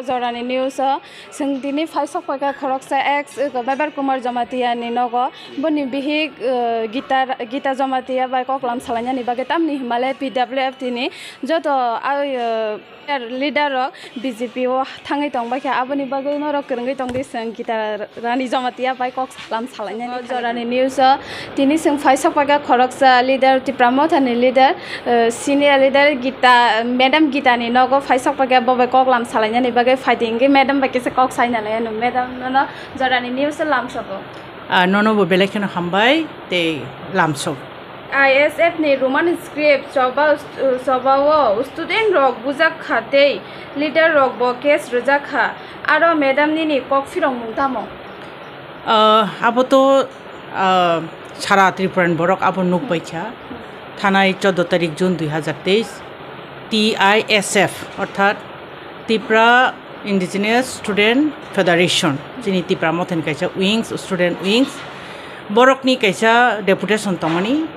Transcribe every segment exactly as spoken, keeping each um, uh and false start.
Jorani news o chwng tini phai sok paikha khoroksa ex, uh, Mebar Kumar Jamatia ni nogo. Boni bihik, uh, Gita, Gita Jamatia bai koklam salainani bagwi tamni himale P W F tini joto, uh, leader rok B J P o thangwi tong baikha, aboni bagwi norok kwrwngwi tongdi chwng Gita Rani Jamatia bai kok salam salainani. Jorani news o tini chwng phai sok paikha khoroksa leader, Tipra Motha ni leader, uh, senior leader Gita, Madam Gita ni nogo phai sok paikha, bo bai koklam salainani bagwi phaidi hwnkhe madam bai kisa kok saina lai ano. Madam, nono jorani news o lamsogo. Ah, nono bo belai kheno hambai tei lamsok. I S F ni Roman script choba, choba o student rok bujak kha tei leader rok bo case rwjak kha. Aro madam nini kok phirok mung tamo? Ah, abo to, ah, sara Tripura ni borok abo nuk bai kha. Thanai chordo tarik June dui hazar teis, T I S F, orthat Tipra Indigenous Student Federation, chini Tipra Mothani kaisa wings, student wings, borokni kaisa deputation tongmani,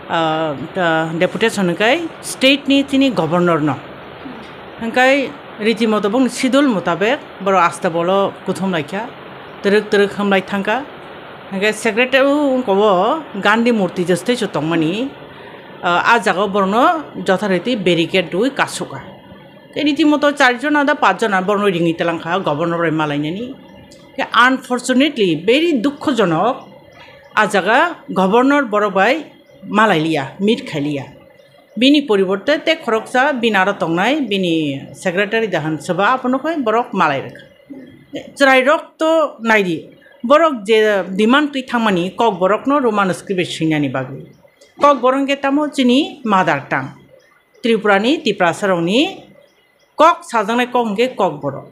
ah, ta-, deputation hwnkhe state ni chini governor no. Hwnkhe riti moto bongni schedule mutabek borok asta bolo kuthum laikha, twrwk twrwk hwmlai thangkha. Hwnkhe secretary wngkha o Gandhi murti jwstwi se tongmani, ah, ah jaga o borokno jothariti barricade rwi kasukha. Tei riti moto char jona da panch jona borokno ringwi twlang kha governor bai malainani. Tei unfortunately, very dukhojonok, ah jaga governor borok bai malai liya, meet khai liya. Bini poriborte tei khoroksa bini aro tongnai bini secretary dahan soba abono khai borok malai rwkha. Chwrairok to naidi, borok je demand twi thangmani Kokborokno Roman script bai swinani bagwi. Kokborok hwnkhe tamo chini mother tongue. Tripurani, Tiprasarokni kok sajaknai kok hwnkhe Kokborok.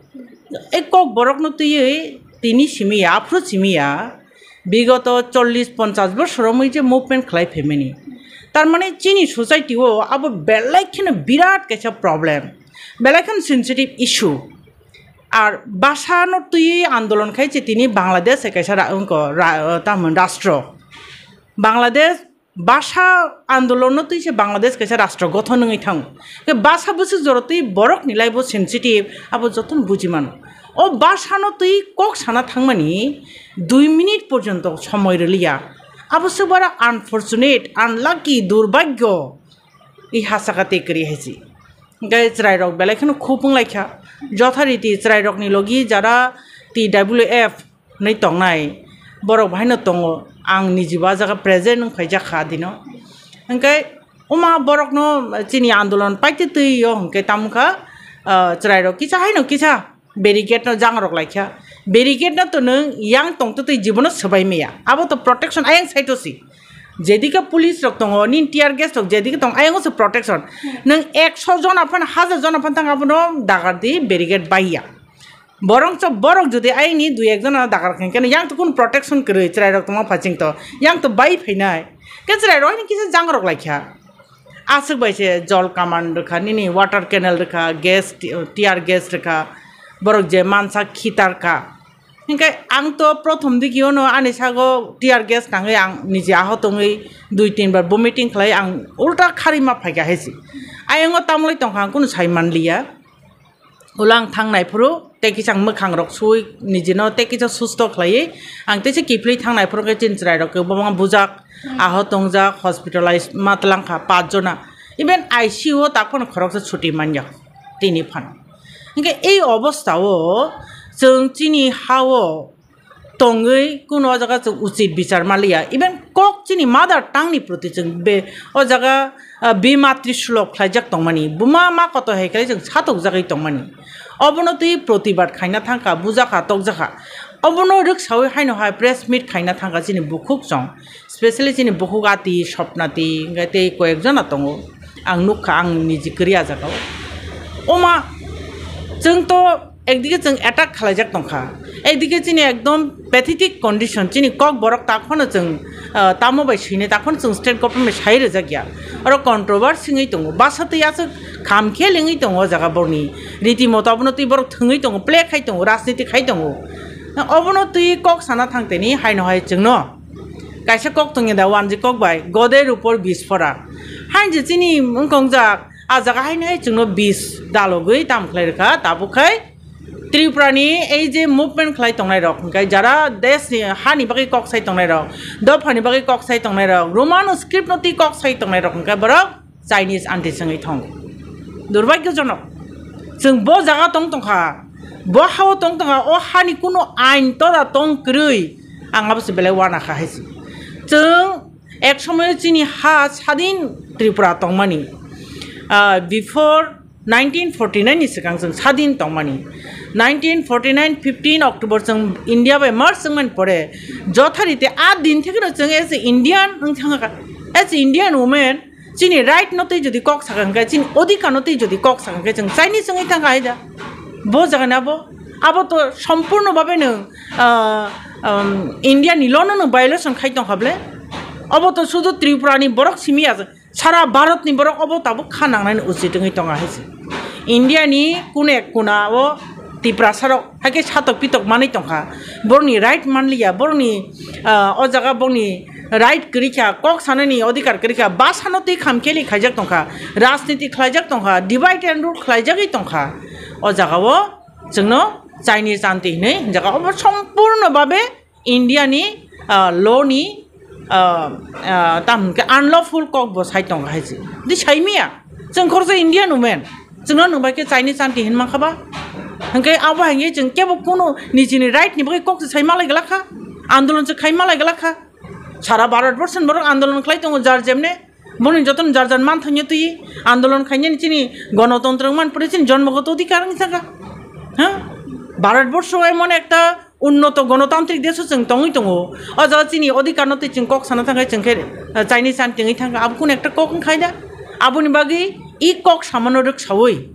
Ei Kokborokno twiwi tini simi ya, aphuru simi ya, bigoto chollish ponchash bosor romwi je movement khlai phaimani. Tar mane chini society o abo belai kheno birat kaisa problem, belai kheno sensitive issue. Ar bhasha no twiwi andolon khai se tini Bangladesh hai kaisa ra-, wngkha ra-, tamo rastro. Bangladesh bhasha andolon no twi se Bangladesh kaisa rastro gothon wngwi thango. Khe bhasha bwswk jora twi borok ni life o sensitive, abo jotono buji mano. O bhasha no twi kok sana thangmani dui minute porjonto somoi rwliya. Abo se bara unfortunate, unlucky, durbhagyo. I hasaka tei kwrwi hai se. Hwnkhe chwrairok belai kheno khub wnglaikha. Jothariti chwrairokni logi jara T W F hwnwi tongnai, borok bahaino tongo. Ang nijibo ah jaga present wng phaijak kha dino. Hwnkhe oma borokno chini andolon paitwi twi o hwnkhe tamo kha, ah, chwrairok kisa haino kisa barricade no jang rok laikha. Barricade no to nwng yang tongtwtwi jibono swbai maya. Abo to protection ayang side o si. Jedika police rok tongo, nini tear gas rok jedika tongo, ayang o se protection. Nwng ekso jona phan, hajar jona phan thang abono dagar di barricade baiya. Borok so borok jodi ayang ni dui ek jona dagar khe keno yang to kun protection kwrwi chwrai rok tongma phaching to. Yang to bai phainai. Ke chwrai rok ni kisa jang rok laikha. Aswk bai se jol kaman rwkha, nini water cannon rwkha, gas, ti-, tear gas rwkha, borok je mansa khitar kha. Hinkhe ang to prothom digi ono ani sago tear gas tangwi ang niji aho tongwi dui tin bar vomiting khlai ang ulta khari ma phaikha hai se. Ayang o tamlai tongkha ang kunu sai manliya. Ulo ang thang naiphuru tei kisa ang mwkhang rok sui nijino tei kisa susto khlaiwi ang teisa kiphilwi thang naiphuru khe chini chwrai rok kwbangma bujak, aho tongjak, hospitalized ma twlang kha panch jona, even I C U o tak phano khoroksa chuti manya tini phano. Hinkhe ei obostha o chwng chini ha o tongwi kunu o jaga chwng uchit bichar maliya, even kok chini mother tongue ni proti chwng be o jaga, ah, bimatri sulok khlaijak tongmani, buma ma koto hai khlai chwng satokjagwi tongmani, obono twi protibad khaina thangkha, bujakha, tokjakha, obono rwksawi haino hai press meet khaina thangkha chini bukhuk chwng. Specially chini bukhuk ati, Sopnati, hinkhe tei koyek jona tongo. Ang nukha, ang niji kwrwi ah jagao. Oma, chwng to ekdike chwng attack khlaijak tongkha. Ekdike chini ekdom pathetic condition, chini kok borok tak phano chwng, ah, tamo bai swinai, tak phano chwng state government bai sai rwjak ya. Oro controversy wngwi tongo. Basa twi aswk kham khel wngwi tongo o jaga borokni. Riti moto abono twi borok thwngwi tongo, play khai tongo, rajniti khai tongo. Obono twi kok sana thang tini haino hai chwngno. Kaisa kok tongya da wanji kok bai, gode rupor bisphora. Hain je chini wngkong jak, ah jaga haino hai chwngno bis dalogwi tam khlai rwkha, tabuk khai Tripura ni ei je movement khlai tongnai rok, hwnkhe jara desh ni, ha ni bagwi kok sai tongnai rok, dopha ni bagwi kok sai tongnai rok, Roman script no twi kok sai tongnai rok, hwnkhe borok Chinese anti swngwi thong. Durbhagyojonok. Chwng bo jaga tong tongkha, bo hao tong tongkha, o hani kuno ain toda tong kwrwi, ang abo se belai uana kha hai se. Chwng ek somoyo chini ha sadin Tripura tongmani, ah, before nineteen forty nine ni swkang chwng sadin tongmani. Nineteen forty nine fifteen October chwng India bai merge wngmani pore, jotharite a din thekeno chwng as a Indian wng thangkha, as a Indian women, chini right no twi jodi kok sakha hwnkhe, chini odhikar no twi jodi kok sakha hwnkhe, chwng Chinese wngwi thangkha hai da. Bo jaga ni abo, abo to sompurno babe nwng, ah, um, India ni law no nwng violation khai tongkha ble. Abo to sudu Tripura ni borok simi ya, sara Bharat ni borok obo tabuk kha nangnani uchit wngwi tongo hai se. India ni kune kona o Tiprasa rok hai khe satok pitok manwi tongkha. Borokni right manliya, borokni, ah, o jaga borokni right kwrwi kha, kok sanani odhikar kwrwi kha, basa no twi khamkheli khaijak tongkha, rajniti khlaijak tongkha, divide and rule khlaijagwi tongkha. O jaga o chwngno Chinese anti hinwi jaga obo sompurno babe India ni, ah, law ni, ah, ah, tam hwnkhe unlawful kok bo sai tongo hai se. Di sai miya. Chwng khoroksa Indian women. Chwngno nwng bai khe Chinese anti hin mankha ba? Hwnkhe abo hai khe chwng kebo kuno nijini right ni bagwi kok se sai malai glak kha. Andolon se khai malai glak kha. Sara Bharat borso ni borok andolon khlai tongo jar jemne. Boni jotono jar jar manthangya twi andolon khainani chini gonotontro wngmani pore chini jonmogoto odhikar wngwi thangkha. Ha? Bharat borso emon ekta unnoto gonotantrik desh o chwng tongwi tongo. O jaga chini odhikar no twi chwng kok sana thangkha, chwng khe, eh, Chinese anti wngwi thangkha. Abo kunu ekta kok wngkha da? Aboni bagwi i kok samano rwksawi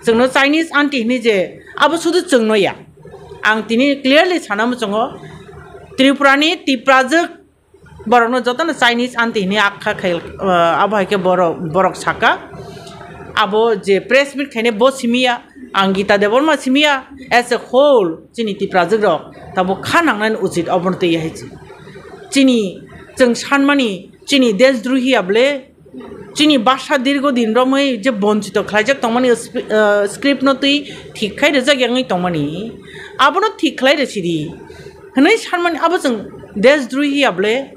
chwngno Chinese anti hinwi je abo sudu chwngno ya. Ang tini clearly sana muchungo Tripura ni Tiprajwk borokno jotono Chinese anti hinwi akha khai, ah, abo hai khe borok, borok saka. Abo je press meet khainai bo simiya, ang Gita Debbarma simiya, as a whole chini Tiprajwk rok tabuk kha nangnani uchit obono twi hai se. Chini chwng sanmani chini deshdrohi ya ble, chini basa dirgo din romwi je bonchito khlaijak tongmani sp-, ah, script no twi thik khai rwjak yangwi tongmani, abono thik khlai rw sidi. Hwnwi sanmani abo chwng deshdrohi ya ble,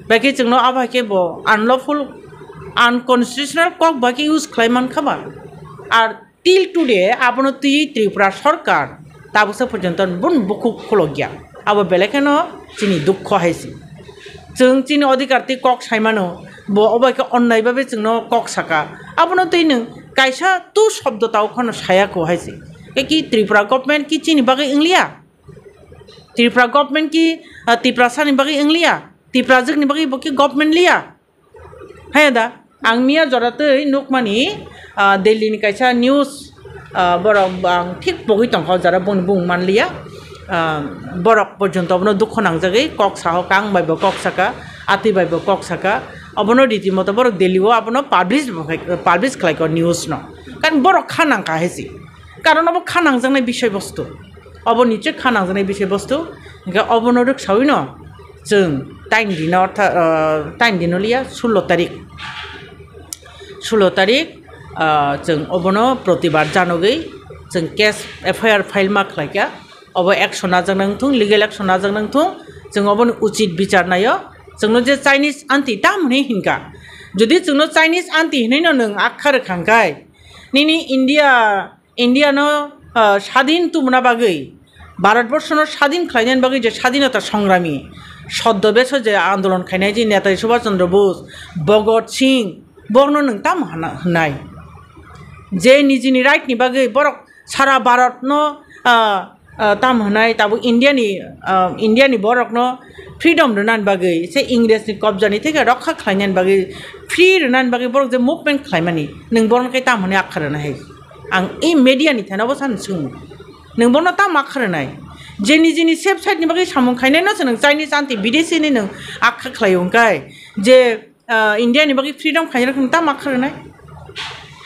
bai khe chwngno abo hai khe bo unlawful, unconstitutional kok bai khe use khlai mankha ba. Ar till today abono twi Tripura sorkar tabuksa porjonto bun bukhuk khulokya. Abo belai kheno chini dukho hai se. Chwng chini odhikar twi kok sai mano, bo obo hai khe onnai babe chwngno kok saka. Abono twi nwng kaisa tu shobdo tao kheno saya kho hai se. Khe ki Tripura government ki chini bagwi wngliya? Tripura government ki, ah, Tiprasani bagwi wngliya? Tiprajwkni bagwi bo ki government liya? Hai da, ang miya jora twi nukmani, ah, Delhi ni kaisa news, ah, borok ang thik pogwi tongkha o jora boni bung manliya. Ah, borok porjonto abono dukho nangjagwi kok saho, kang bai bo kok saka, atwi bai bo kok saka. Obono riti moto borok Delhi o abono publish bo khai, publish khlai kha news no. Kan borok kha nangkha hai se. Karon abo kha nangjaknai bisoi bostu. Obo niche kha nangjaknai bisoi bostu. Hingke obono rwksawi no chwng time dino ortha, ah, time dino liya sullo tarik. Sullo tarik, ah, chwng obono protibad janogwi chwng case F I R file ma khlaikha. Obo action najak nang thung, legal action najak nang thung. Chwng oboni uchit bichar naio. Chwngno je Chinese anti tam hwnwi hinkha. Jodi chwngno Chinese anti hwnwi no nwng akha rwkhang khai, nini India India no, ah, sadin tubuna bagwi, Bharat borsho no sadin khlainani bagwi je sadinota songrami, soddo beso je andolon khainai je Netaji Subhash Chandra Bose, Bhagat Singh, borokno nwng tamo hana-, hwnai? Je nijini right ni bagwi borok sara Bharat no, ah, ah, tamo hwnai tabuk India ni, ah, India ni borok no freedom rwnani bagwi, se Ingres ni kobja ni theke rokha khlainani bagwi, free rwnani bagwi borok je movement khlaimani, nwng borokno khe tamo hwnwi akha rwna hai? Ang e media ni thani obo sani swngmung. Nwng bono tamo akha rwnai? Je nijini safe side ni bagwi samung khainai no se nwng Chinese anti bidesi hinwi nwng akha khlai wngkha je, ah, India ni bagwi freedom khainai rok nwng tamo akha rwnai?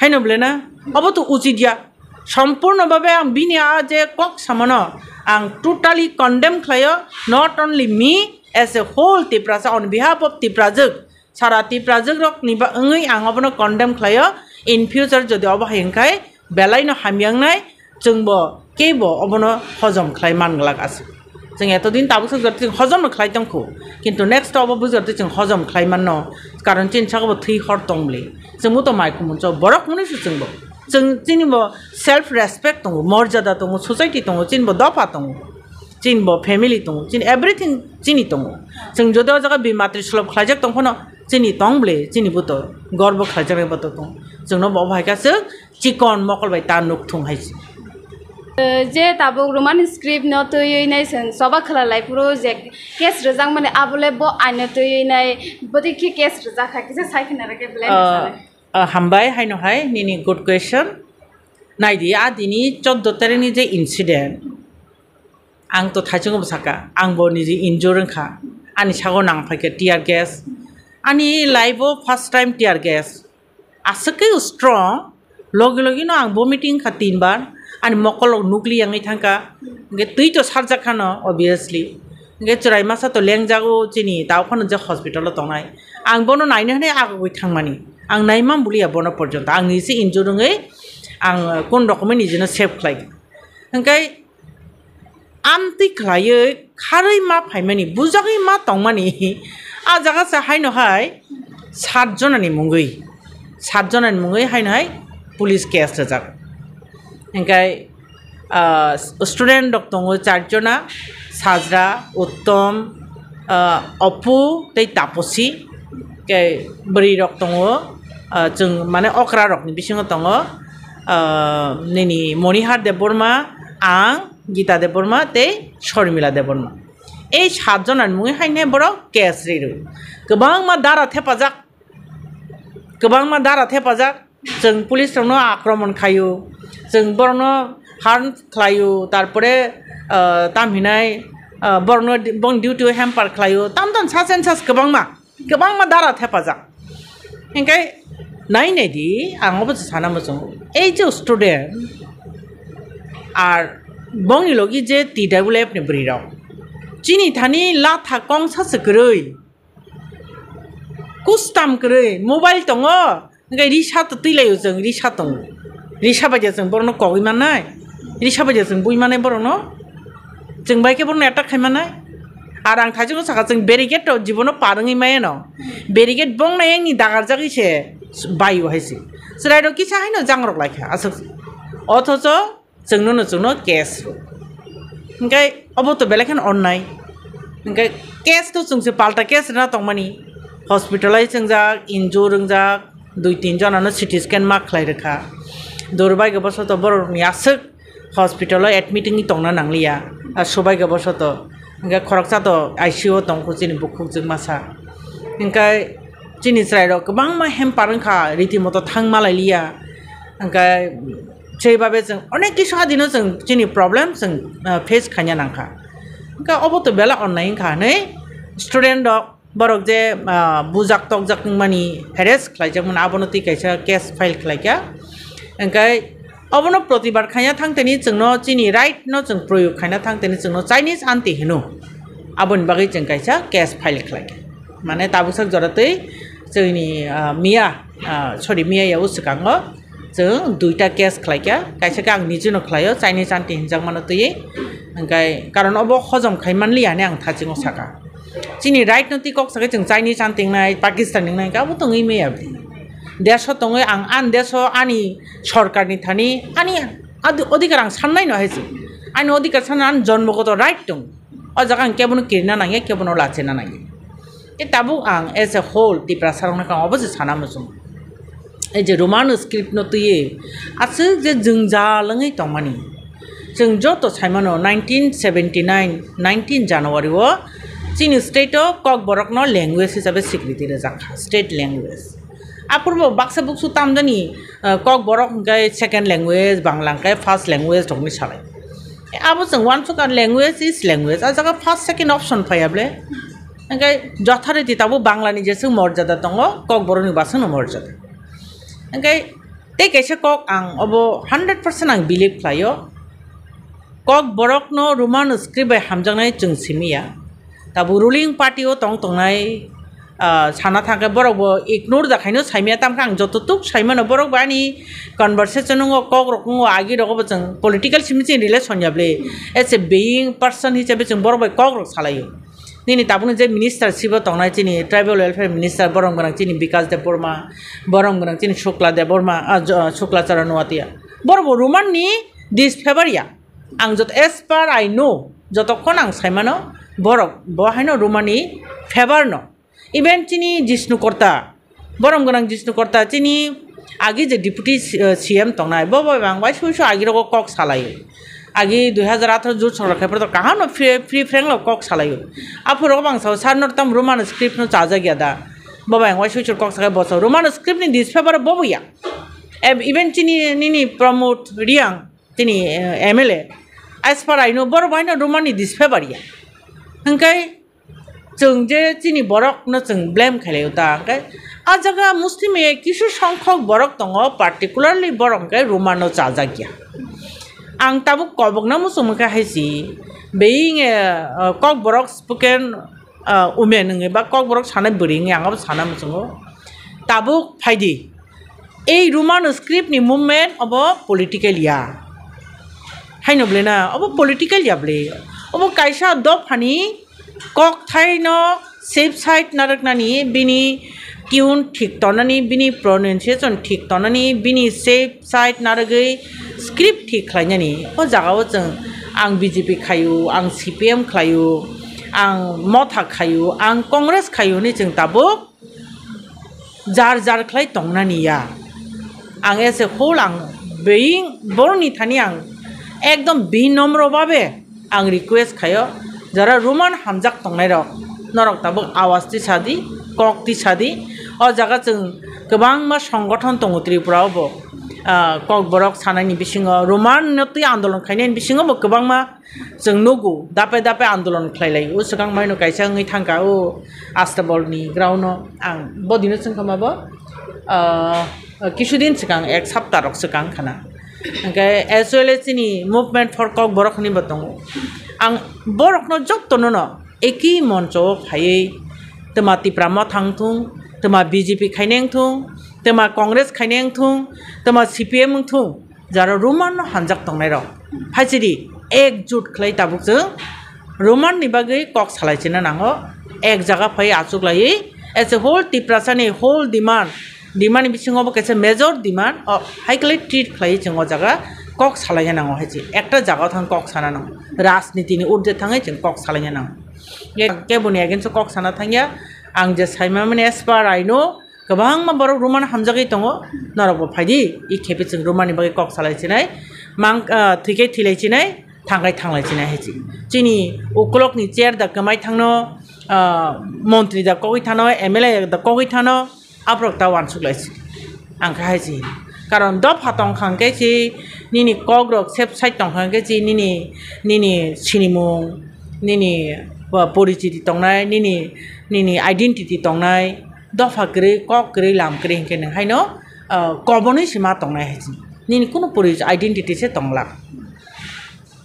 Haino bole na? Obo to uchit ya. Sompurno babe ang bini a je kok samano ang totally condemn khlaio, not only me, as a whole Tiprasa, on behalf of Tiprajwk, sara Tiprajwk rok ni ba-, wngwi ang obono condemn khlaio. In future jodi obo hai wngkhai belai no hamya wngnai, chwngbo Kebo obono hojom khlai man glak aswk. Chwng etodin tabuk swk jora chwng hojom no khlai tongkhu. Kintu next obo bujor twi chwng hojom khlai manno. Karon chini saka bo thwi hor tong bwle. Chwng bo to mai kumun cho borok hwnwi se chwng bo. Chwng chini bo self respect tongo, morjada tongo, society tongo, chini bo dopha tongo. Chini bo family tongo, chini everything chini tongo. Chwng jodi o jaga bi matri sulob khlaijak tong phano chini tong bwle, chini bo to gorbo khlaijaknai bo to tong. Chwngno bo hai kha chwng chikon mokol bai ta nuk thung hai se. Eh, je tabuk Roman script no twiwi nai chwng choba khwla lai phuru je case rwjak mani abole bo aino twiwi nai bwtwi khe case rwjak kha kisa sai khna rwkhe belai no sanai. Ah, hambai haino hai nini good question. Naidi, a dini choddo tarik ni je incident, ang to thaichungo bwsaka, ang bo niji injure wngkha, ani sago nang phaikha tear gas, ani life o first time tear gas, aswk khe strong, logi logi no ang vomiting kha tinbar, ani mokol rok nukli yangwi thangkha, hwnkhe twi to sarjak khano obviously, hwnkhe chwrai masa to lengjago chini tao phano je hospital o tongnai, ang bono naina hwnwi agogwi thangmani, ang naimang buliya bono porjonto, ang niji injure wngwi ang kun rokomwi nijino save khlai, hwnkhe amtwi khlaiwi kharwi ma phaimani, bujagwi ma tongmani, a jaga se haino hai sat jonani mungwi, sat jonani mungwi haino hai police case rwjak. Hwnkhe, ah, student rok tongo char jona, Sajra, Uttom, ah, Opu tei Taposi, khe bwrwi rok tongo, ah, chwng mane okra rokni bisingo tongo, ah, nini Monihar Debbarma, ang, Gita Debbarma tei Shormila Debbarma. Ei sat jonani mungwi haino borok case ri rw. Kwbangma dara thepajak, kwbangma dara thepajak. Chwng police rokno akromon khlaio, chwng borokno harm khlaio, tarpore, ah, tam hinai, ah, borokno di-, bong duty o hamper khlaio, tam tam sas and sas kwbangma. Kwbangma dara thepajak. Hingke nai nai di, ang obo se sana muchungo. Ei je student, ar bongni logi je T W F ni bwrwi rok. Chini thani latha kongsa se kwrwi. Kustam kwrwi, mobile tongo. Hingke risa to twi laio chwng, risa tongo. Risa bai je chwng borokno kogwi mannai. Risa bai je chwng bui mannai borokno. Chwng bai khe borokno attack khai mannai. Ar ang thaichukno sakha, chwng barricade rok jibono par wngwi maya no. Barricade bong nai engni dagarjagwi se baio hai se. Chwrai rok kisa haino jangrok lai kha aswk. Othocho chwngno no chwngno case rw. Hingke obo to belai kheno onnai. Hingke case to chwngse palta case rwna tongmani. Hospital o chwngjak, injure wngjak, dui tin jona no C T scan ma khlai rwkha. Durbhagyo bosoto borok ni aswk hospital o admit wngwi tongna nangliya. Ar subhagyo bosoto hingke khoroksa to I C U o tongkho chini bukhuk jwk masa. Hingke chini chwrai rok kwbangma hamper wngkha, riti moto thang malai liya. Hingke sei babe chwng onek kisu adino chwng chini problem chwng, ah, face khaina nangkha. Hingke obo to belai onnai wngkha hinwi student rok borok je, ah, bujak tokjak wngmani harass khlaijakmani abono twi kaisa case file khlaikha. Hingke obono protibad khaina thangteni chwngno chini right no chwng proyog khaina thangteni chwngno Chinese anti hino. Aboni bagwi chwng kaisa case file khlaikha. Mane tabuksak jora twi chwngni, ah, miya, ah, sorry, miya ya o swkango chwng duita case khlaikha, kaisa khe ang nijino khlaio, Chinese anti hinjakmano twiwi, hingkai karon obo hojom khai manliya hinwi ang thachingo saka. Chini right no twi kok sakai chwng Chinese anti wngnai, Pakistan wngnai, hingke abo tongwi maya. Deso tongwi ang ani deso ani sorkarni thani ani ad-, odhikar ang sannai no hai se. Ani odhikar sanna ani jonmogoto right tong. O jaga ang kebono kirina nangya, kebono lachina nangya. Tei tabuk ang as a whole Tiprasa rokno kang obo se sana muchung. Ei je Roman script no twiwi aswk je jwngjal wngwi tongmani. Chwng joto saimano nineteen seventy nine, nineteen January o chini state o Kokborok no language hisabe swikriti rwjak kha, state language. Apurbo baksa buksu tamjani, eh, Kokborok hwnkhe second language, Bangla hwnkhe first language rokni salai. Abo chwng uansukha language is language. A jaga first, second option phaiya ble. Hwnkhe jothariti tabuk Bangla ni jeswk morjada tongo, Kokborok ni baswkno morjada. Hwnkhe tei kaisa kok ang obo hundred percent ang believe khlaio. Kokborokno Roman script bai hamjaknai chwng simiya. Tabuk ruling party o tong tongnai, ah, sana thangkhe borok bo ignore da khaino saimaya, tamkhe ang joto tuk saimano borok bo ani conversation wngo, kok rok wngo, agi rogo bo chwng political simi chini relation ya bwle. As a being person hisabe chwng borok bai kok rok salaio. Nini tabukni je minister sibo tongnai chini tribal welfare minister borom gwnang chini Bikas Debbarma, borom gwnang chini Shukla Debbarma, ah, Jo-, Shukla Charan Noatia. Borok bo Roman ni disfavor ya. Ang jot, as per I know, jotokhon ang saimano, borok bo haino Roman ni favor no. Even chini Jishnu Korta, borom gwnang Jishnu Korta, chini agi je deputy C-, eh, C M tongnai, bo bo ang bai sui sui agi rogo kok salaio. Agi dui hajar atharo jut sorkar khe pore to kaham no free, free frank lo kok salaio. Aphuru bang sao sar no tam Roman script no chajak ya da. Bo bai ang bai sui sui kok sakai bo sao Roman script ni disfavor bo bo ya. Ev-, even chini nini Pramod Reang, chini, eh, M L A, as per I know, borok bai no Roman ni disfavor ya. Hingkai chwng je chini borok no chwng blame khailai ta, hingkai a jaga Muslim e kisu songkhok borok tongo, particularly borok hingkai Roman no chajak ya. Ang tabuk kobok na muchung kha hai si, being a, uh, kok borok spoken, uh, women wngwi ba kok borok sanai bwrwi wngwi ang abo sana muchungo. Tabuk phaidi. Ei Roman script ni movement obo political ya. Haino bwle na, obo political ya bwle. Obo kaisa dophani kokthaino safe side narwknani, bini tune thik tonani, bini pronunciation thik tonani, bini safe side narwgwi script thik khlainani. O jagao chwng ang B J P khaio, ang C P M khlaio, ang Motha khaio, ang Congress khaio hinwi chwng tabuk jar jar khlai tongnani ya. Ang as a whole ang being boroni thani ang ekdom binomro babe ang request khaio, jara Roman hamjak tongnai rok, norok tabuk awas ti sadi, kok ti sadi. O jaga chwng kwbangma songgothon tongo Tripura o bo, ah, kokborok sanaini bisingo, Roman no twi andolon khainani bisingo bo kwbangma chwng nugo, dape dape andolon khlai lai. O swkang maino kaisa wngwi thangkha, o Astabol ni ground o. Ang bo dino chwngkha mabo, ah, kisudin swkang, ek sapta rok swkang khana. Hingke as well as chini Movement for Kokborok hinwi bo tongo. Ang borokno jottono no eki moncho o phaiwi twma Tipra Motha wngthung, twma B J P khainai wngthung, twma Congress khainai wngthung, twma C P M wngthung, jaro Roman no hamjak tongnai rok. Phaisidi, ekjut khlai tabuk chwng Roman ni bagwi kok salai china nango. Ek jaga phai achuk laiwi, as a whole Tiprasa ni whole demand, demand ni bisingo bo kaisa major demand, o hai khlai treat khlai chwng o jaga kok salai nango hai chi. Ekta jaga o thang kok sana nango. Rajniti ni urde thangwi chwng kok salai nango. Ke-, keboni against o kok sana thangya, ang je saimamani as per I know, kwbangma borok Roman hamjagwi tongo, norokbo phaidi, i khepe chwng Roman ni bagwi kok salai chinai, mang, ah, thwikhe thwilai chinai, thangkhai thanglai chinai hai chi. Chini ukulokni chair da kwmai thangno, ah, montri da kogwi thano, M L A da kogwi thano, aborok ta uansuk lai si. Ang kha hai chi. Karon dopha tong kha hwnkhe chi, nini kokrok sep side tong kha hwnkhe chi, nini, nini sinimung, nini, ah, porichiti tongnai, nini, nini identity tongnai, dopha kwrwi, kok kwrwi, lam kwrwi hwnkhe nwng haino, ah, kobonwi se ma tongnai hai se. Nini kunu pori identity se tongla.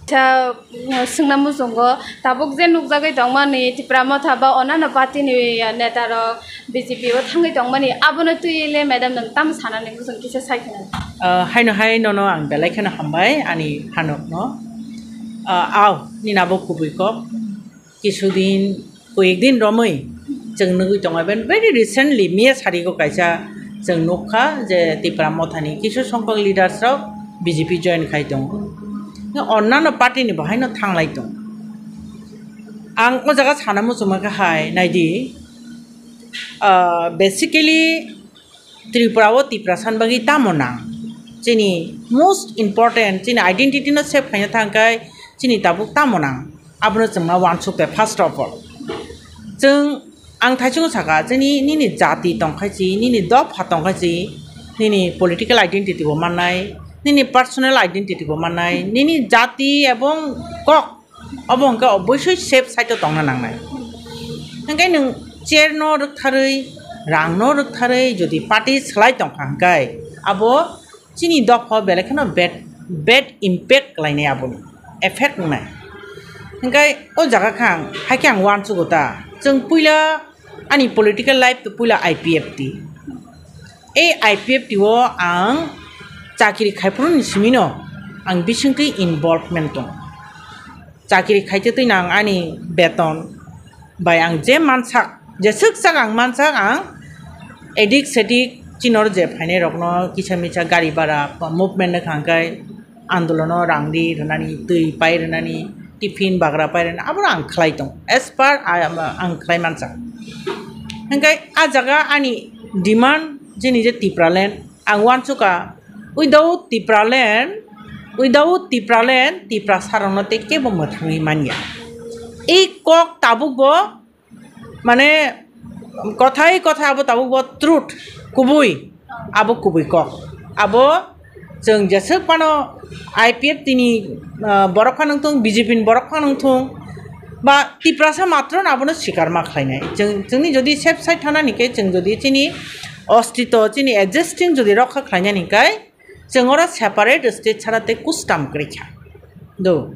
Sa, mm, swngna muchungo, tabuk je nukjagwi tongmani Tipra Motha ba onano party ni neta rok B J P o thangwi tongmani, abono twi le madam nwng tamo sanani muchung kisa sai khna. Ah, haino hai nono ang belai kheno hambai ani hanokno. Ah, aw, nini abo kubui kok. Kisudin, koyekdin romwi chwng nugwi tongo. Even very recently, miya sarigo kaisa chwng nukha je Tipra Mothani kisu songkhok leaders rok B J P join khai tongo. Onnano party ni bo haino thanglai tongo. Ang o jaga sana muchungma khe hai, naidi, ah, basically, Tripura o Tiprasa ni bagwi tamo nang? Chini most important, chini identity no save khaina thang khe chini tabuk tamo nang? Abono chwng ma uansuk de, first of all. Chwng, ang thaichungo saka, chini, nini jati tong khai chi, nini dopha tong khai chi, nini political identity bo mannai, nini personal identity bo mannai, nini jati ebong kok Obo hwnkhe obviously safe side o tongna nangnai. Hwnkhe nwng chair no rwktharwi, rang no rwktharwi, jodi party swlai tongkha hwnkhe abo chini dopha o belai kheno bad, bad impact khlainai, aboni effect wngnai. Hwnkhe o jaga khe ang, haikhe ang uansugo ta, chwng puila Ani political life to puila I P F T. Ei I P F T o ang chakri khaiphuru ni simino ang bisingtwi involvement tong. Chakri khaite twi nang ani beton bai ang je mansak, je swk sak ang mansak ang edik sedik chinor je phainai rokno kisa misa gari bara ba movement no khangkai andolono rang ri rwnani, twi pai rwnani, tiffin bagra pai rwnani, abo ang khlai tong. As per I am, ang khlai mansa. Hingkai a jaga ani demand jini je Tipraland, ang uansukha, without Tipraland, without Tipraland, Tiprasa rokno tei kebo mwthangwi manya. I kok tabuk bo mane kothai kothai abo tabuk bo truth, kubui, abo kubui kok. Abo chwng jeswk phano I P F T ni, ah, borok phano wngthung, B J P ni borok phano wngthung, ba Tiprasa matro no abono sikar ma khlainai. Chwng, chwngni jodi safe side thanani khe, chwng jodi chini ostito, chini existing jodi rokha khlainani khe, chwng oro separate state chara tei custom kwrwi kha. Do.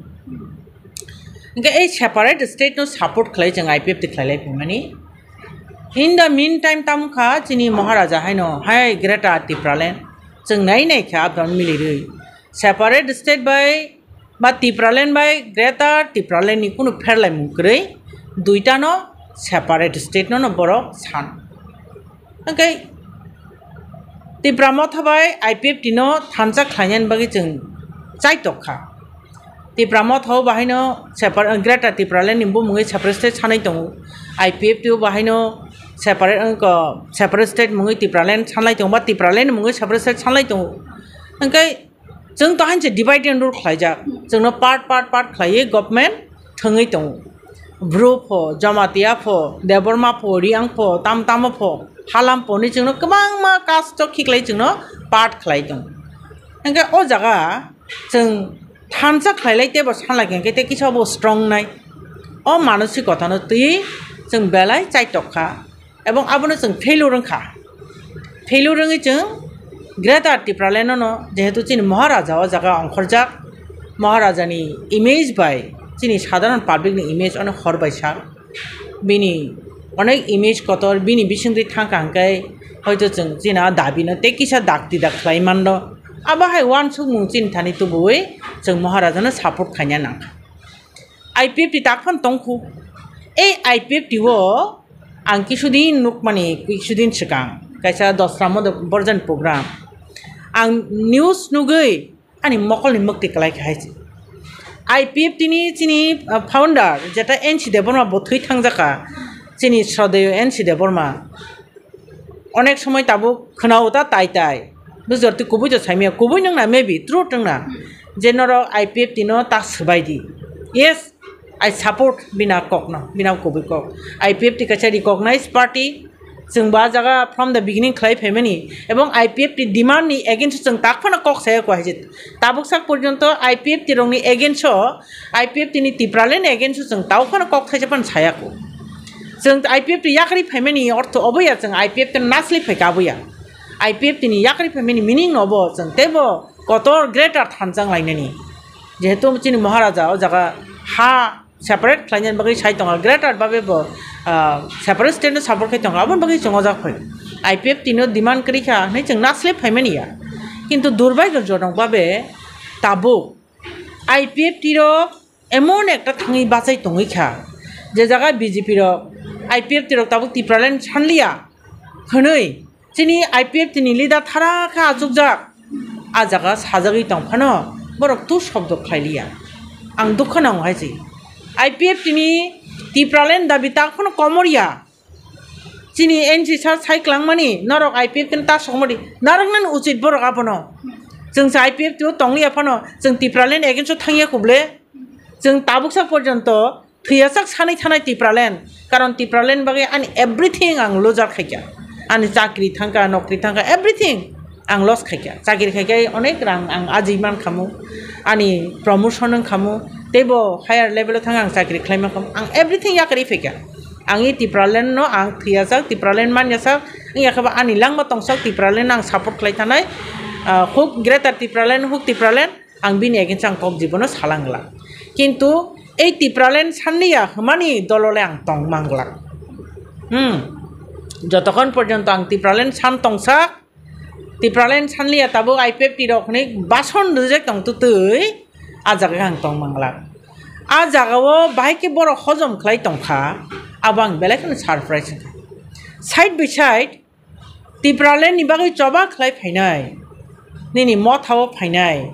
Hingke ei separate state no support khlai chwng I P F T khlai lai phaimani. In the meantime tamo kha chini Maharaja haino, hai Greater Tipraland, chwng nai nai kha abdon milirwi. Separate state bai ba Tipraland bai Greater Tipraland ni kunu pherlaimung kwrwi, duita no separate state no no borok san. Hingke Tipra Motha bai I P F T no thansa khlainani bagwi chwng chaitok kha. Tipra Motha o bahaino separ-, Greater Tipraland ni bumungwi separate state sanai tongo. I P F T o bahaino separate, wngkha, separate state mungwi Tipraland sanlai tongo ba Tipraland mungwi separate state sanlai tongo. Hingke Chwng to hainse divide and rule khlaijak. Chwngno part, part, part khlaiwi government thwngwi tongo. Bru pho, Jamatia pho, Debbarma pho, Riang pho, tam tamo pho, Halam pho hinwi chwngno kwbangma caste o khiklai chwngno part khlai tongo. Hingke o jaga chwng thansa khlailai teibo sanlai khe tei kisa bo strong nai. O manosikotano twiwi chwng belai chaitok kha. Ebong abono chwng failure wngkha. Failure wngwi chwng Greater Tipraland no, jehetu chini Maharaja o jaga ongkhorjak, Maharaja ni image bai chini sadharon public ni image onek hor bai sak. Bini onek image kotor, bini bisingtwi thangkha hwnkhe hoito chwng chini a dabi no tei kisa dakti dak khlai mano. Abo hai uansukmung chini thani tubuwi chwng Maharaja no support khaina nangkha. I P F T tak phano tongkhu. Ei I P F T o ang kisudin nukmani, kisudin swkang kaisa dosra modo borjani program. Ang news nugwi ani mokolni mwktwi kwlai kha hai se. I P F T ni chini, uh, founder jeta N C Debbarma bo thwi thangjaka, chini Shraddheyo N C Debbarma. Onek somoi tabuk khwnao ta tai tai. Bujor twi kubui to saimaya, kubui nung na, maybe truth nung na. Je norok I P F T no ta swbai di. Yes, I support bina kok no, bina kubui kok. I P F T kaisa recognized party. Chwng ba jaga from the beginning khlai phaimani. Ebong I P F T demand ni against chwng tak phano kok saya ko hai je. Tabuk sak porjonto I P F T rokni against o, I P F T ni Tipraland ni against o chwng tabuk phano kok thaisa phano saya ko. Chwng I P F T yakarwi phaimani ortho obo ya chwng I P F T nasli phaika abo ya. I P F T ni yakarwi phaimani meaning no obo chwng teibo kotor greater thansa wng lainani. Jehetu chini Maharaja o jaga ha separate khlainani bagwi sai tongo, greater babe bo, ah, separate state no support khai tongo, aboni bagwi chwng o jaga phai. I P F T no demand kwrwi kha hinwi chwng nasli phaimani ya. Kintu durbhagyojonok babe tabuk I P F T rok emon ekta thangwi bachai tongwi kha, je jaga B J P rok, I P F T rok tabuk Tipraland sanliya hwnwi chini I P F T ni leader thara khe achukjak. A jaga sajagwi tong phano borok tu shobdo khlai liya. Ang dukha nango hai se. I P F T ni Tipraland dabi tak phano komor ya. Chini N C sir sai kwlangmani, norok I P F T ni ta sokmodi, narwknani uchit borok abono. Chwng se I P F T o tongliya phano, chwng Tipraland against o thangya kuble. Chwng tabuksa porjonto thwiyasak sanwi thanai Tipraland. Karon Tipraland bagwi ani everything ang loser khaikha. Ani chakri thangkha, nokri thangkha, everything. Ang loss khaikha, chakri khaikha, onek rang ang ajui mankhamu, ani promotion wngkhamu, teibo higher level o thang ang chakri khlai mankhamu, ang everything yakarwi phaikha. Ang i Tipraland no ang thwiyajak, Tipraland manyajak wngya khe bo ani langma tongsak, Tipraland no ang support khlai thanai, ah, huk Greater Tipraland, huk Tipraland, ang bini against ang kok jibono salangla. Kintu ei Tipraland sanliya hwnmani dolole ang tong manglak. Hmm. Jotokhon porjonto ang Tipraland san tongsak, Tipraland sanliya tabuk I P F T rok hinwi bason rijak tong twtwi, ah jaga ang tong manglak. Ah jaga o bahai khe borok hojom khlai tongkha, abo ang belai kheno surprise wngkha. Side by side, Tipraland ni bagwi choba khlai phainai, nini motha o phainai,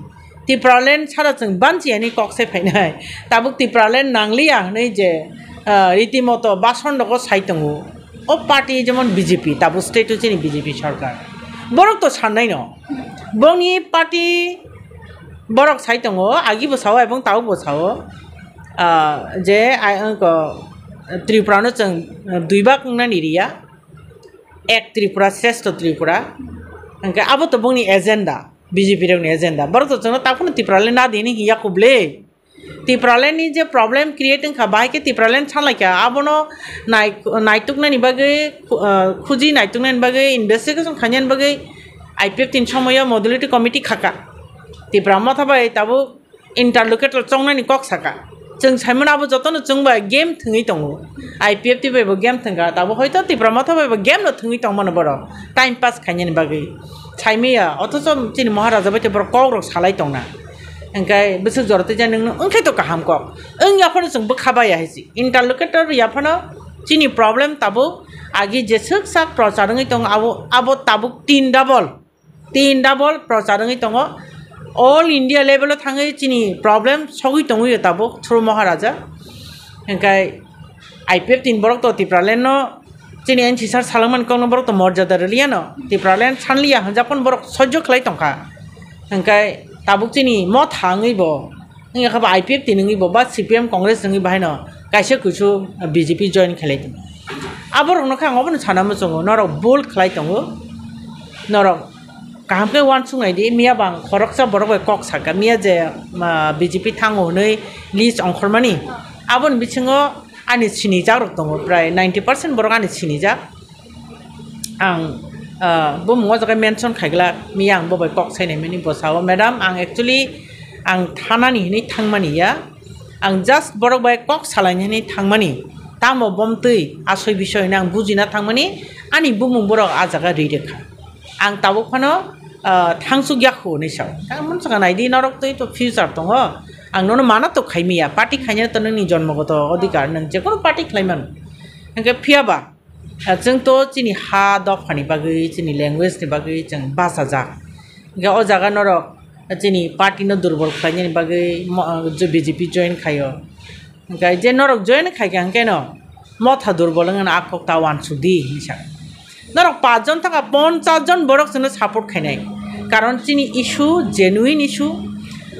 Tipraland sara chwng banchi ani kok se phainai, tabuk Tipraland nangliya hinwi je, ah, ritimoto bason rogo sai tongo. O party jemon B J P, tabuk state o chini B J P sarkar. Borok to sannai no. Bongni party borok sai tongo, agi bo sao ebong tabuk bo sao. Ah, je ai wngko Tripura no chwng, ah, dui bak wngnani riya. Ek Tripura, Shrestho Tripura. Hingke abo to bongni agenda, B J P rokni agenda. Borok to chwngno taphano Tipraland na di hinwi hiya kubli. Tipraland ni je problem create wngkha, bahai khe Tipraland sanlaikha. Abono nai-, naituknani bagwi, khu-, ah, khuji naituknani bagwi, investigation khainani bagwi I P F T ni somoyo modality committee khaka. Tipra motha bai tabuk interlocutor chongnani kok saka. Chwng saimano abo jotono chwng bai game thwngwi tongo. I P F T bai bo game thwngkha, tabuk hoito Tipra motha bai bo game no thwngwi tongmano borok. Time pass khainani bagwi. Saimaya, othocho chini Maharaja bai tei borok kok rok salai tongna. Hingke bwswk jora tei jani wngno wngkhe to kaham kok. Wngya phano chwng bwkha baya hai si. Interlocutor ya phano chini problem tabuk agi jeswk sak prochar wngwi tongo abo, abo tabuk tin double. Tin double prochar wngwi tongo. All India level o thangwi chini problem sogwi tongwi tabuk through Maharaja. Hingke I P F T ni borok to Tipraland no chini N C sir salangmani kokno borok to morjada rwliya no. Tipraland sanliya hwnjak phano borok sojjo khlai tongkha. Hingke tabuk chini motha wngwi bo, wngya khe bo I P F T ni wngwi bo, ba C P M Congress wngwi bo haino kaisa kuisu B J P join khlai tong. Aborokno khe ang obono sana muchungo, norok bul khlai tongo. Norok kaham khe uansuk nai di, miya bang khoroksa borok bai kok saka, miya je, ah, B J P thango hwnwi list ongkhormani. Aboni bisingo ani sinijak rok tongo, prai ninety percent borok ani sinijak. Ang, ah, bumung o jaga mention khaiglak, miya ang bo bai kok sai nai mani bwsao, "Madam, ang actually ang thanani hinwi thangmani ya, ang just borok bai kok salaini hinwi thangmani, tamo bomtwi asoi bisoi hinwi ang bujina thangmani, ani bumung borok ah jaga ri rwkha. Ang tabuk phano, ah, thangsuk yakhu," hinwi sao. Tamoni saka nai di, norok twi to future tongo, ang nono mana to khaimiya, party khaina to nini jonmogoto odhikar, nwng jekono party khlai mano. Hingke phiya ba, Ah, chwng to chini ha dophani bagwi, chini language ni bagwi chwng bachajak. Hingke o jaga norok chini party no durbol khlainani bagwi mo-, ah, B J P join khaio. Hingke je norok join khaikha hingke no motha durbol wngmano, a kok ta uansuk di hinwi sa. Norok pach jon thangkha, ponchas jon borok chwngno support khainai. Karon chini issue, genuine issue.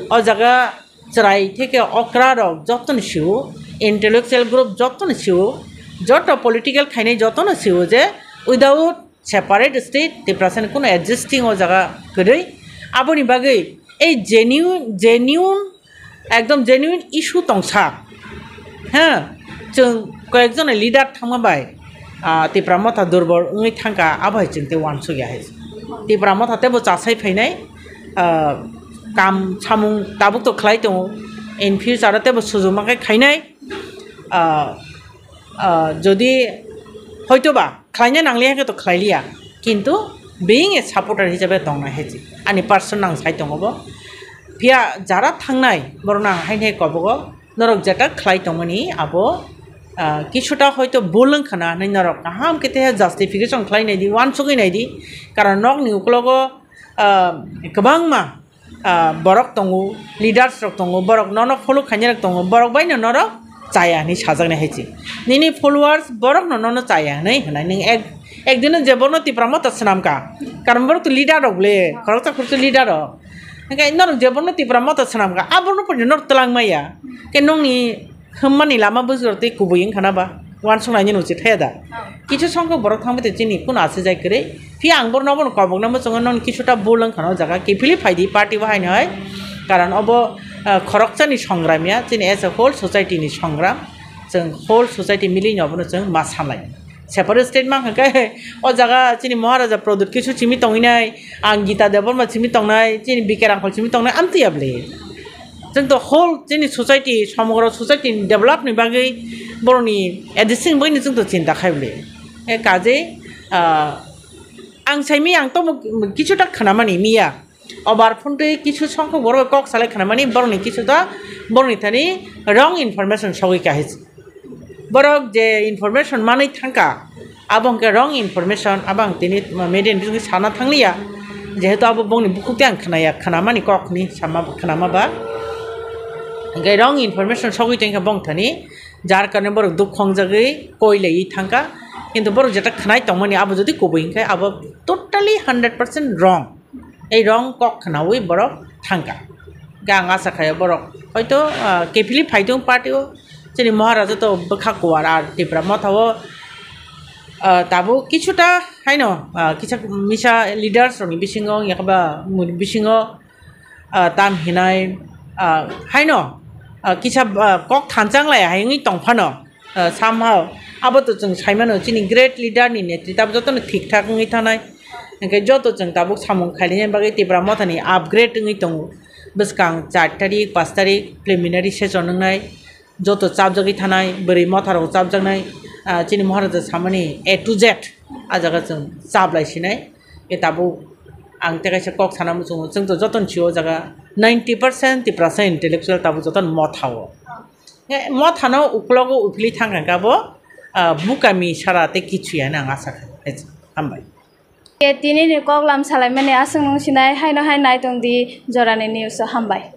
O jaga chwrai theke okra rok jotono sio, intellectual group jotono sio, joto political khainai jotono sio je without separate state Tiprasani kuno existing o jaga kwrwi. Aboni bagwi ei genuine, genuine, ekdom genuine issue tongsa. Ha, chwng koyekjona leader thangma bai, ah, Tipra Motha durbol wngwi thangkha, abo hai chwng tei uansukya hai. Tipra Motha teibo chasai phainai, ah, kam samung tabuk to khlai tongo, in future o teibo sujuma khe khainai, ah, ah, jodi hoitoba khlaina nangliya khe to khlailiya, kintu being a supporter hisabe tongnai hai se ani person ang sai tongo bo. Phiya jara thangnai borokno ang haino hai kobogo, norok jeta khlai tongmani abo, ah, kisuta hoito bul wngkha na hinwi norok kaham khe teha justification khlai nai di, uansugwi nai di, karon nokni ukologo, ah, kwbangma, ah, borok tongo, leaders rok tongo, borok nono follow khainai rok tongo, borok bai no norok chaya hinwi sajaknai hai se. Nini followers borok no nono chaya hinwi hwnai nwng ek, ekdino je borokno Tipra Motha swnamkha, karon borok to leader rok le, khoroksa khoroksa leader rok. Hingke norok je borokno Tipra Motha swnamkha, a borokno poito norok twlang maya. Khe nokni hwnmani lama bwswk tei kubui wngkha na ba? Uansuknaini nukchithaya da? Kisu songkho borok thangbai tei chini kuno asijak kwrwi. Phiya ang borokno obono kobokna muchungo, nokni kisuta bul wngkha na o jaga. Kiphilwi phaidi party bo haino hai. Karon obo, ah, khoroksani songram ya, chini as a whole society ni songram. Chwng whole society milino obono chwng ma sanlai. Separate state mankha khe o jaga chini Maharaja Pradyut kisu simi tongwi nai, ang Gita Debbarma simi tongnai, chini B K Rangkhol simi tongnai, amtwi ya bwle. Chwng to whole chini society, somogro society ni develop ni bagwi, borokni adjusting bagwi chwng to chinta khai bwle. E kajei Ah, ang saimi ang to kichuta khanamani miya. Obar phone twi kisu songkho borok kok salai khanamani borokni kisuta borokni thani wrong information sogwi kahis. Borok je information manwi thangka, abo hwnkhe wrong information, abo ang tini media ni bisingtwi sana thangliya. Jehetu abo bongni bukhuk tei ang khnaya, khnamani kok hwnwi sama khnama ba. Hwnkhe wrong information sogwi tongkha bong thani, jar karone borok dukhu wngjagwi koi laiwi thangkha. Kintu borok jeta khnai tongmani abo jodi kubui hwnkhe abo totally hundred percent wrong. Ei wrong kok khnaui borok thangkha. Hwnkhe ang asa khaio borok hoito, ah, kephilwi phaitong party o, chini Maharaja to bwkha kuar ar Tipra Motha o, ah, tabuk kisuta haino, ah, kisa misa leaders rokni bisingo yakba muni bisingo, ah, tam hinai, ah, haino, ah, kisa, ah, kok thanchang lai hai wngwi tongphano, ah, somehow abo to chwng saimano chini great leader ni netrita jotono thik thak wngwi thanai. Hwnkhe joto chwng tabuk samung khailina bagwi Tipra Mothani upgrade wngwi tongo. Bwskang char tarik, panch tarik preliminary session wngnai. Joto chapjagwi thanai, bwrwi motharok chapjaknai, ah, chini Maharaja samani A to Z, ah jaga chwng chaplai sinai. E tabuk ang tei kaisa kok sana muchungo, chwng to jotono sio o jaga ninety percent Tiprasa intellectual tabuk jotono mothao. E mothano uklogo uphilwi thangkha khe abo, ah, bukami sara tei kichuya hinwi ang asa kha. Hambai. Tini ni koklam salaimani aswk nung sinai haino hai nai tong di jorani news o hambai.